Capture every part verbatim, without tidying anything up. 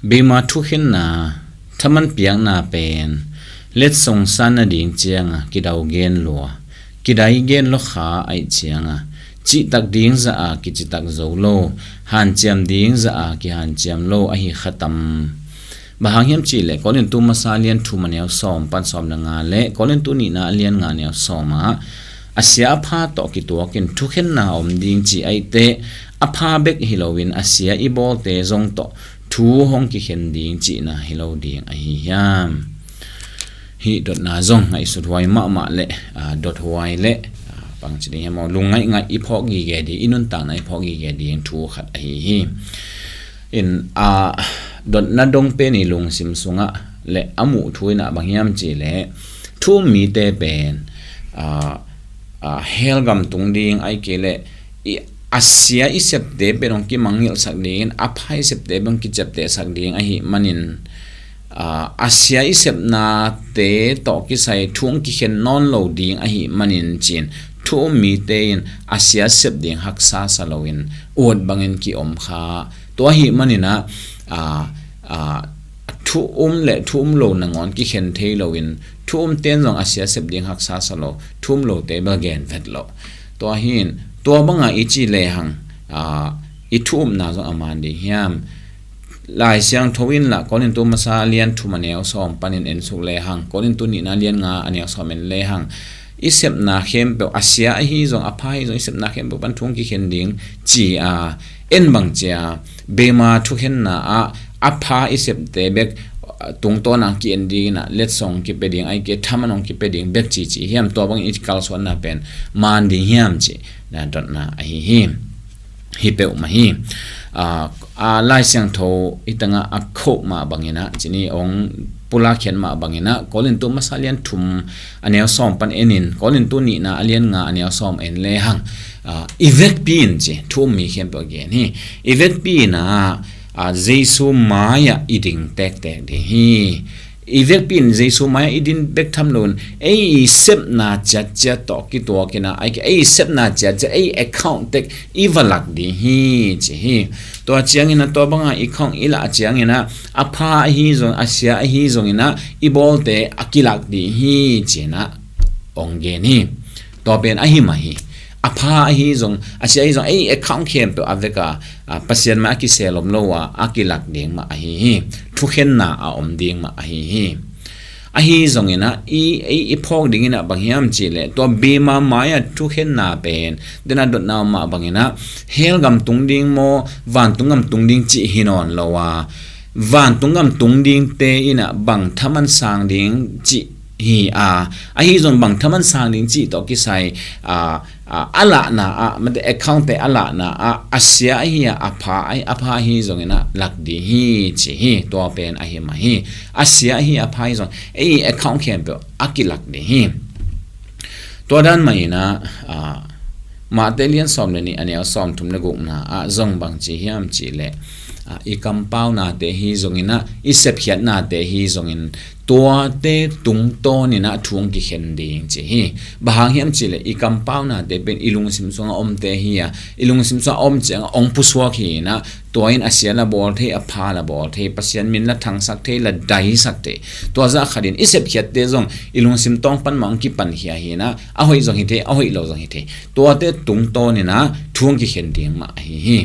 Beima thukhenna, thaman piakna pen letsong san nading cianga kidau gen lua, kidai gen lua kha aih cianga, cihtak ding zah a kicitak zo lo, hanciam ding zah a kihanciam lo ahi khatam. Bang hang hiam cihleh Korintu masa lian thum a neu sawm pan sawm le nga le Korintu nihna a lian nga neu sawm ah a sia a pha tawh kituakin thukhenna a om ding ci aihte a pha bek hi loin a sia i bawlte zong tawh thu hong kikhen ding cihna hi lo ding ahi hiam? Hih dotna zong ngaihsut huai mahmah le, aa, dot huai le, aa, bangci ding hiam aw, lungngaih ngaih i phawk gige ding, i nuntakna i phawk gige ding thu khat ahi hi. In, aa, dotna dong pen i lungsim sungah le a muh thu inah bang hiam cihleh thu um mite pen, aa, aa, hell gam tung ding aih kei leh i a sia i septe pen hong kimangngilhsak dingin a pha i septe pen hong kiciaptehsak ding ahi manin, aa, a sia i sepnate tawh kisai thu hong kikhen nawn lo ding ahi manin cin thu um mite in a sia sep ding haksa sa loin ut bangin ki-om kha. Tua ahi maninah, aa, aa, thu um le thu um lo nangawn kikhen thei loin thu um ten zong a sia sep ding haksa sa lo, thu um lote bel gen vet lo. Tua hin tua banga i ci lehang, aa, i thu umna zong a man ding hiam? Lai Siangtho in lah Korintu masa lian thum a neu sawm panin ensuk lehang, Korintu nihna lian nga a neu sawm en lehang, i sepna khempeuh, a sia ahi zong, a pha ahi zong, i sepna khempeuh pan thu hong kikhen ding ci a, en bang cia, beima thukhenna ah a pha i septe bek, ah, tungtawn ang ki-en dingin ah letsong kipia ding aih kei, thaman hong kipia ding bek ci ci hiam? Tua bangin i kalsuanna pen man ding hiam ci na dotna ahi hi. Hi peuhmah hi. Aa, aa, Lai Siangtho i tangah a khoh mah banginah, cini hong pulak khiat mah banginah, Korintu masa lian thum a neu sawm pan enin, Korintu nihna a lian nga a neu sawm en lehang, aa, i vekpi in ci, thu um mi khempeuh a gen hi. I vekpi inah, aa, Jesu mai-ah i ding tektek ding hi. I vekpi in Jesu mai-ah i din bek tham loin ei i sepna ciatciat tawh kituakinah, ei i sepna ciatciat, ei account tek i va lak ding hi ci hi. Tua cianginah tua banga i account i lah cianginah a pha ahi zong, a sia ahi zonginah i bawlte a kilak ding hi cinah hong gen hi. Tua pen ahi mah hi. A pha ahi zong, a sia ahi zong, ei account khempeuh a veka, a, Pasian mai a kisel om lo a, a kilak ding mah ahi hi. Thukhenna a om ding mah ahi hi. Ahi zonginah i, i, i phawk dinginah bang hiam cihleh tua beima mai-ah thukhenna pen, dena dotna om mah banginah hell gam tung ding maw, vantung gam tung ding cih hi nawn lo a, vantung gam tung dingte inah bang thaman sang ding cih hi a, ahi zong bang thaman sang ding cih tawh kisai, a, a, a lahna ah, mate account te a lahna ah, a sia ahi a, a pha ahi, a pha ahi zonginah lak ding hi ci hi. Tua pen ahi mah hi. A sia ahi a pha ahi zong ei account khempeuh a kilak ding hi. Tua dan mah inah, a, Mate lian sawm le nih a neu sawm thum le gukna ah zong bang ci hiam cihleh, a, i kampaunate hi zonginah, i sepkhiatnate hi zongin tuate tungtawninah thu hong kikhen ding ci hi. Bang hang hiam cihleh i kampaunate pen i lungsim sungah omte hi a, i lungsim sungah om ciangah hong pusuak hi inah, tua in a sia la bawl thei, a pha la bawl thei, Pasian min la thangsak thei, la daisak thei. Tua zah khatin i sepkhiatte zong i lungsim tawng pan mah hong kipankhia hi inah, a hoih zong hi thei, a hoih lo zong hi thei. Tuate tungtawninah thu hong kikhen ding mah ahi hi.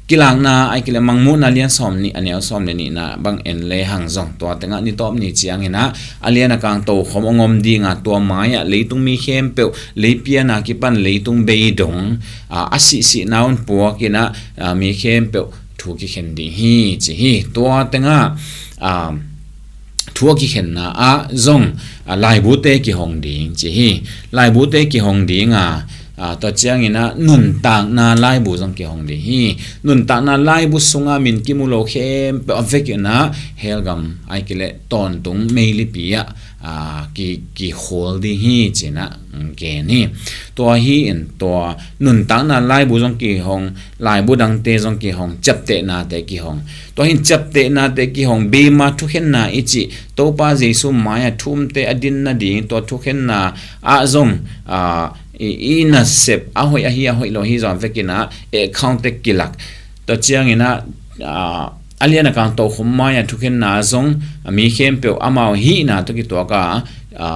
Kilakna aih kei leh Mangmuhna lian sawm nih a neu sawm le nihna bang en lehang zong tua tengah ni tawp ni cianginah a lian a kang tokhom hong om dinga, tua mai-ah leitung mi khempeuh, leipiana kipan leitung beidong, a, a sihsihna un puakinah, a, mi khempeuh thu kikhen ding hi ci hi. Tua tengah, a, thu a kikhenna ah zong, a, laibute kihong ding ci hi. Laibute kihong dinga, a, tua cianginah nuntakna laibu zong kihong ding hi. Nuntakna laibu sunga min kimu lo khempeuh a vekinah hell gam aih kei leh tawntung meilipi ah, a, ki, kihol ding hi cinah gen hi. Tua hi in tua nuntakna laibu zong kihong, laibu dangte zong kihong, ciaptehnate kihong. Tua hin ciaptehnate kihong, beima thukhenna i cih, Topa Jesu mai-ah thu umte a din nading tua thukhenna ah zong, a, i, i nasep a hoih ahi, a hoih lo ahi zong vekinah account te kilak. Tua cianginah, a, a lian a kang tokhom mai-a thukhenna zong, a mi khempeuh amau hihna tawh kituak a, a,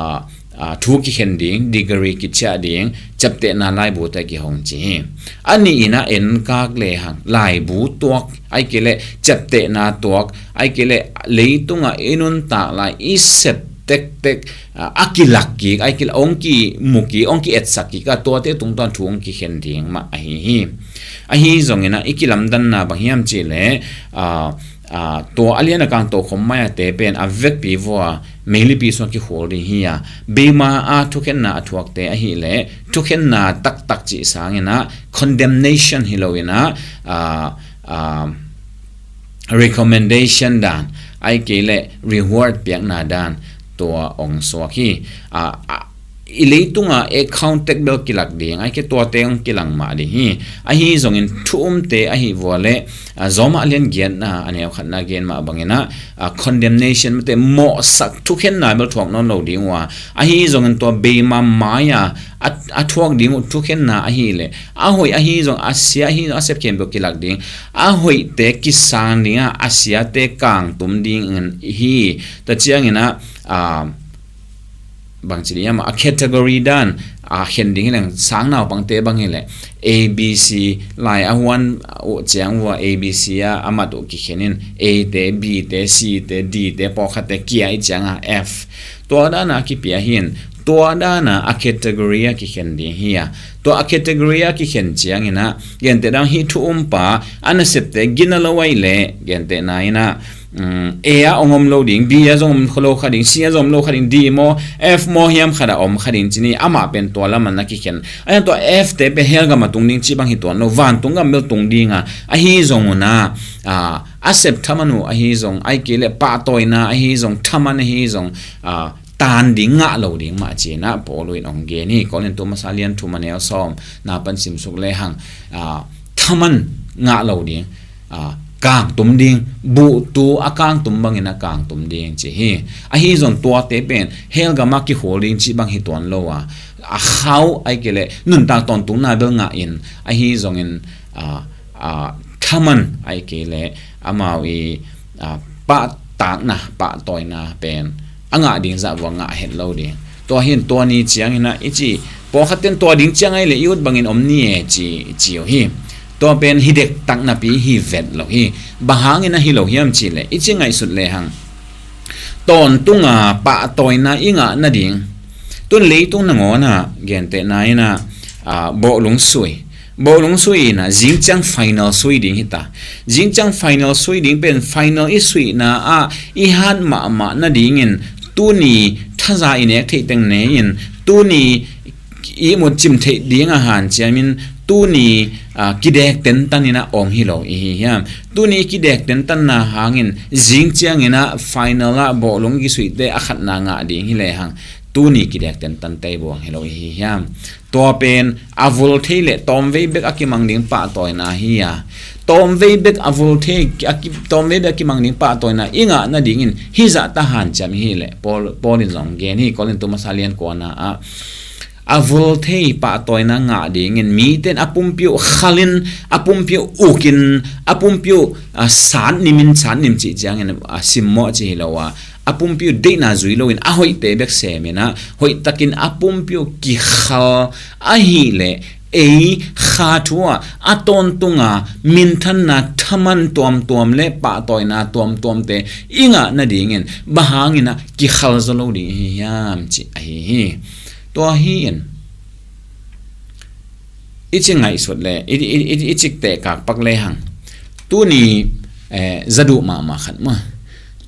a, thu kikhen ding, degree kiciah ding, ciaptehna laibu tawh kihong ci hi. A nih in a enkak lehang laibu tuak, ahih kei leh ciaptehna tuak, ahih kei leh leitungah i nuntak lai i sep tektek, a, a kilak kik, ahih kei leh hong kimu kik, hong ki-etsak kik a, tuate tungtawn thu hong kikhen ding mah ahi hi. Ahi zongin a i kilamdanna bang hiam cih leh, a, a, tua a lian a kang tokhom mai-a te pen a vekpi vua Meilipi sungah kikhul ding hi a, beima a thukhenna a thuakte ahih leh thukhenna taktak cih sangin a condemnation hi loin a, a, a, recommendation dan, ahih kei leh reward piakna dan, tua hong suak hi. A, a, i leitunga accountable kilak ding, ahih kei tuate hong kilang mah ding hi. Ahi zongin thu umte ahih vua leh, a, Rom a lian giatna a neu khatna gen mah bangin a, a, condemnation mate mawhsak thukhenna bel thuak nawn lo ding uh a, ahi zongin tua beima mai-a, a, a thuak ding uh thukhenna ahih leh a hoih ahi zong, a sia ahi zong, a sep khempeuh kilak ding, a hoihte kisang ding a, a siate kangtum ding hi. Tua ciangin a, a, bangci ding hiam, a category dan a khen ding hi leng, sang naupangte bang hi leh A B C, lai a huan uh ciang uh a A B C a, a mat uh kikhen in, A te, B te, C te, D te, pawlkhatte kia i ciang a F. Tua dan a kipia hi in, tua dan a a category a kikhen ding hi a, tua a category a kikhen ciangin a, gentehna hih thu umpa a nasepte gina lo ahih leh, gentehna in a, um, A a hong om lo ding, B a zong om lo kha ding, C a zong om lo kha ding, D maw, F maw hiam khat a om kha ding ci ni, amah pen tua lam a na kikhen. A hian tua F te pen hell gam a tung ding cih bang hi tuan lo, vantung gam bel tung ding a, ahi zong un a, a, a sep thaman uh ahi zong, ahih kei leh pahtawina ahi zong, thaman ahi zong, a, tan ding ngah lo ding mah ci-in a Paul in hong gen hi. Korintu masa lian thum a neu sawm na pan simsuk lehang, a, thaman ngah lo ding, a, kangtum ding, buhtu a kangtum bangin a kangtum ding ci hi. Ahi zong tuate pen hell gam a kikhul ding cih bang hi tuan lo a, a khau ahih kei leh nuntak tawntungna bel ngah in, ahi zongin, a, a, thaman ahih kei leh amau i, a, pahtakna, pahtawina pen a ngah ding zah vua ngah het lo ding. Tua hi in tua ni ciangin a i ci, pawlkhat ten tua ding ciang ahih leh i ut bangin om ni e ci, ci uh hi. Tua pen hi dektak napi hi vet lo hi. Bang hangin a hi lo hiam cih leh i ci ngaihsut lehang, tawntunga pahtawina i ngah nading, tun leitung nangawn a gentehna in a, a, bawhlung sui, bawhlung sui in a zingciang final sui ding hi ta. Zingciang final sui ding pen final i suihna ah i hat mahmah nadingin tuni thaza i nek theih teng ne-in, tuni ihmut cim theih ding a hanciamin, tuni, a, kidek tentan in a om hi lo i hi hiam? Tuni kidek tentanna hangin zingciangin a final ah bawhlung kisuihte a khatna ngah ding hi lehang, tuni kidek tentante buang hi lo i hi hiam? Tua pen a vul thei le tawmvei bek a kimang ding pahtawina hi a, tawmvei bek a vul thei, a ki-, tawmvei bek a kimang ding pahtawina i ngah nadingin hih zah ta hanciam hi leh, Paul, Paul in zong gen hi, Korintu masa lian kuana ah, a vul thei pahtawina ngah dingin mite in a pumpi uh khalin, a pumpi uh ukin, a pumpi uh, a, satnimin, satnim cih ciangin, a, simmawh cih hi lo a, a pumpi uh deihna zui loin a hoihte bek semin a, hoihtakin a pumpi uh kikhal ahih leh, ei kha thu ah a tawntunga minthanna thaman tuamtuam le pahtawina tuamtuamte i ngah nadingin bang hangin a kikhal zaw lo ding i hi hiam cih ahi hi. Tua hi in, i ci ngaihsut le, i, i, i, i cik tehkak pak lehang, tuni, eh, za duh mahmah khat maw?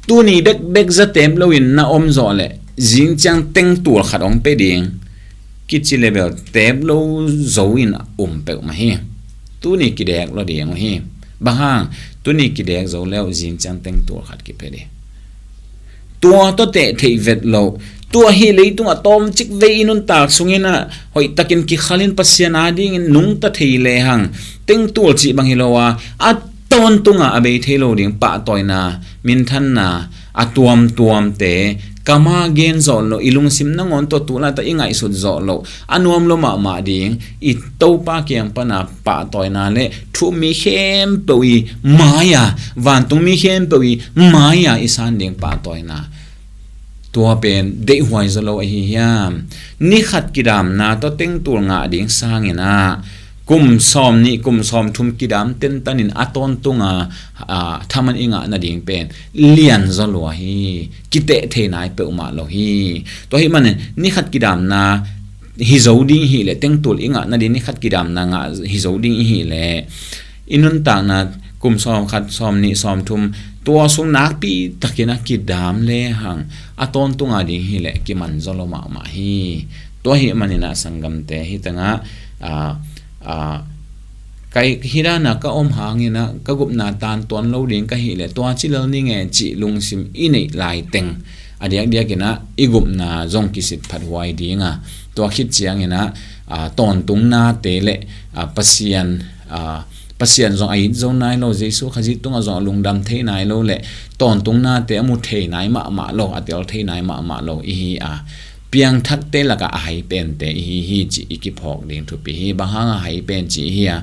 Tuni bekbek za teep loin na om zawh leh zingciang tengtul khat hong pia ding kici le bel teep lo zo in um peuhmah hi. Tuni kidek lo ding uh hi. Bang hang? Tuni kidek zo le uh zingciang tengtul khat kipia ding. Tua tawh teh theih vet loh, tua hih leitungah tawmcik vei i nuntak sungin a hoihtakin kikhalin Pasian adingin nungta thei lehang, tengtul cih bang hi lo a, a tawntungah a bei thei lo ding pahtawina, minthanna a tuamtuamte Kama gen zawh loh, i lungsim nangawn tawh tu laitak i ngaihsut zawh loh, a nuam lo mahmah ding, i Topa kiang pana pahtawina le thu-um mi khempeuh i mai-a, vantung mi khempeuh i mai-a i san ding pahtawina. Tua pen deihhuai zaw lo ahi hiam? Ni khat kidamna tawh tengtul ngah ding sangin ah, kum sawm nih, kum sawm thum kidam tentan in a tawntunga, a, thaman i ngah nading pen lian zaw lua hi. Kiteh thei nai peuhmah lo hi. Tua hih manin ni khat kidamna hi zo ding hi leh, tengtul i ngah nading ni khat kidamna ngah hi zo ding i hi leh, i nuntakna kum sawm khat, sawm nih, sawm thum, tua sung nakpi takin a kidam lehang a tawntunga ding hi leh kiman zaw lo mahmah hi. Tua hih manin ah sanggamte, hih tengah, a, a, kai hih dana ka om hangin ah ka gupna tan tuan lo ding ka hi leh tua ci lel ning e cih lungsim i neih laiteng, a diakdiakin ah i gupna zong kisit phathuai ding a, tua khit ciangin ah, a, tawntung nate le, a, Pasian, a, Pasian zong a it zo nai lo, Jesu Khazih tungah zong a lungdam thei nai lo le tawntung nate a mu thei nai mahmah lo, a tel thei nai mahmah lo i hi a, piangthakte lakah a hai pente i hi hi cih i kiphawk ding thupi hi. Bang hanga hai pen cih i hi a,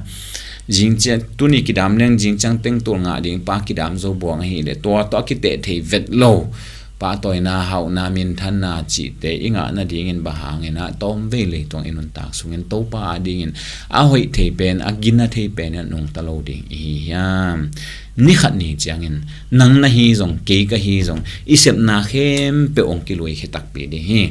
zingciang tuni kidam leng zingciang tengtul ngah ding pa kidam zo buang ahi leh tua tawh a kiteh thei vet lo pahtawina, hauhna, minthanna cihte i ngah nadingin bang hangin ah tawmvei leitung i nuntak sungin Topa adingin a hoih thei pen, a gina thei pen in a nungta lo ding i hi hiam? Ni khat ni ciangin nang na hi zong, kei ka hi zong, i sepna khempeuh hong kiluikhia takpi ding hi.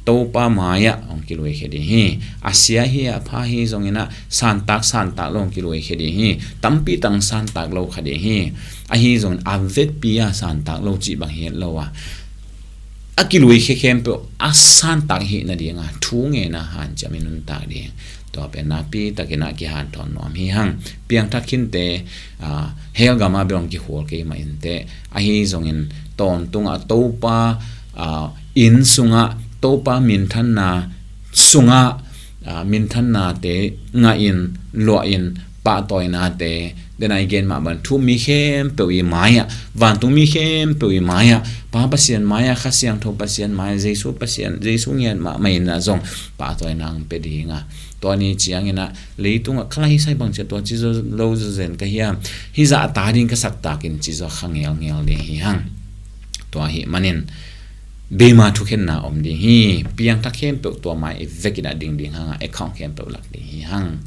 Topa mai-ah hong kiluikhia ding hi. A sia hi, a pha hi zongin ah santak santak lo hong kiluikhia ding hi. Tampi tang santak lo kha ding hi. Ahi zongin a vekpi a santak lo cih bang hi lo a, a kiluikhia khempeuh a santak hih nadinga thu ngen a hanciam i nuntak ding. Tua pen nakpi takin ah kihanthawn nuam hi hang. Piangthak khinte, a, hell gam ah bel hong kikhual kei mah inteh. Ahi zongin tawntungah Topa, a, inn sungah, Topa minthanna sungah, a, minthannate ngahin, luahin, pahtawinate, dena i gen mah bang thu-um mi khempeuh i mai-ah, vantung mi khempeuh i mai-ah, Pa Pasian mai-ah, Kha Siangtho Pasian mai-ah, Jesu Pasian, Jesu ngiat mahmah in ah zong pahtawina hong pia ding a, tua ni ciangin ah leitungah ka lai sai bang cia tua ci zo lo zo zen ka hiam? Hih zah a ta ding ka sak takin ci zo kha ngelngel ding hi hang. Tua hih manin beima thukhenna om ding hi. Piangthak khempeuh tua mai i vekin ah ding ding hang a, account khempeuh lak ding hi hang.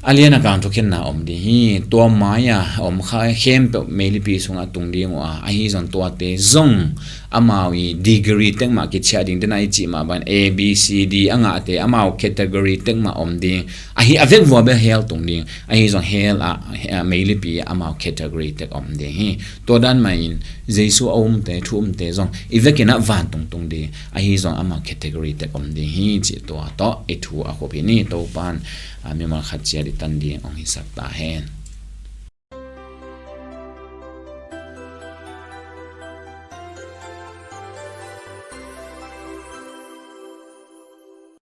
A lian a kang thukhenna om ding hi. Tua mai-a om kha khempeuh meilipi sungah tung ding uh a, ahi zong tuate zong amau i degree tek mah kichiah ding, dena i cih mah bang A, B, C, D a ngahte amau category tek mah om ding. Ahi a vekvua bel hell tung ding. Ahi zong hell ah, a, meilipi amau category tek om ding hi. Tua dan mah in Jesu a umte, thu-umte zong i vekin ah vantung tung ding. Ahi zong amau category tek om ding hi cih tua tawh i thu a khup hi ni. Topan, a, mimal khat ciat i tan ding hong hisak ta hen.